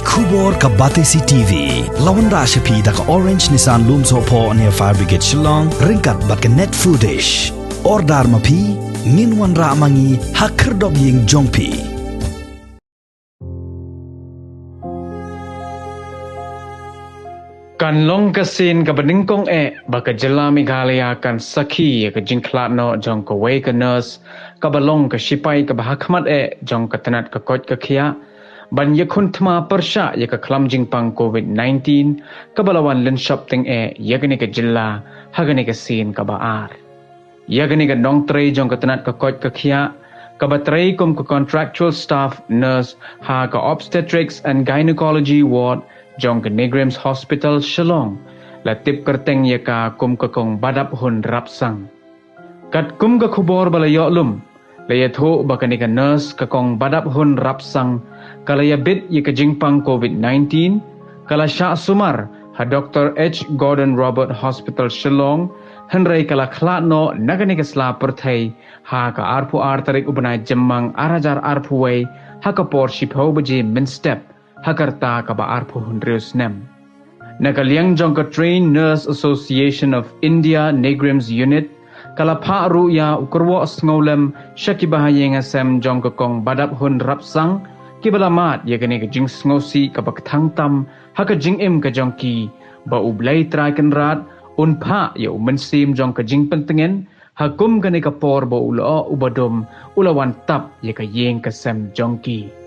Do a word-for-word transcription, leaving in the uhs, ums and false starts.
Khubor ka Batesi T V. La wanrah sha phi da ka Orange Nissan Lumsohphoh near Fire Brigade Shillong, ryngkat bad ka Net Foodish. Order ma phi, ngin wanrah ma ngi ha khyrdop ïing jong phi. Kan long ka sien kaba nyngkong eh ba ka jylla Meghalaya kan sakhi ïa ka jingkhlad noh jong kawei ka nurse kaba long ka shipai kaba hakhmat eh jong ka tnat ka koit ka khiah, ban ïakhun thma pyrshah ïa ka khlam jingpang covid nineteen kaba la wan lynshop tyngeh ïa kane ka jylla ha kane ka sien kaba ar. Ïa kane ka nongtrei jong ka tnat ka koit ka khiah, kaba trei kum ka contractual staff nurse ha ka Obstetrics and Gynecology Ward jong ka NEIGRIHMS Hospital Shillong, la tip kyrteng ïa ka kum ka Kong Badap Hun Rapsang. Katkum ka khubor ba la ïoh lum, la ïathuh ba kane ka nurse ka Kong Badap Hun Rapsang ka la ïabit ïa ka jingpang covid nineteen, ka la shah sumar ha Doctor H Gordon Roberts Hospital Shillong, hynrei ka la khlad noh na kane ka sla pyrthei ha ka arphew ar tarik u bnai Jymmang ar hajar arphew wei, ha ka por shiphew baje mynstep, ha ka rta kaba arphew hynriew snem. Na ka liang jong ka Trained Nurse Association of India NEIGRIHMS Unit, ka la phah ruh ïa u kyrwoh sngewlem sha ki bahaïing hasem jong ka Kong Badap Hun Rapsang, kiba la mad ïa kane ka jingsngewsih kaba kthang tam ha ka jingim ka jong ki, ba U Blei Trai Kynrad un phah ïa u mynsiem jong ka jingpyntngen ha kum kane ka por ba u lyoh uba dum u la wan tap ïa ka ïing ka sem jong ki.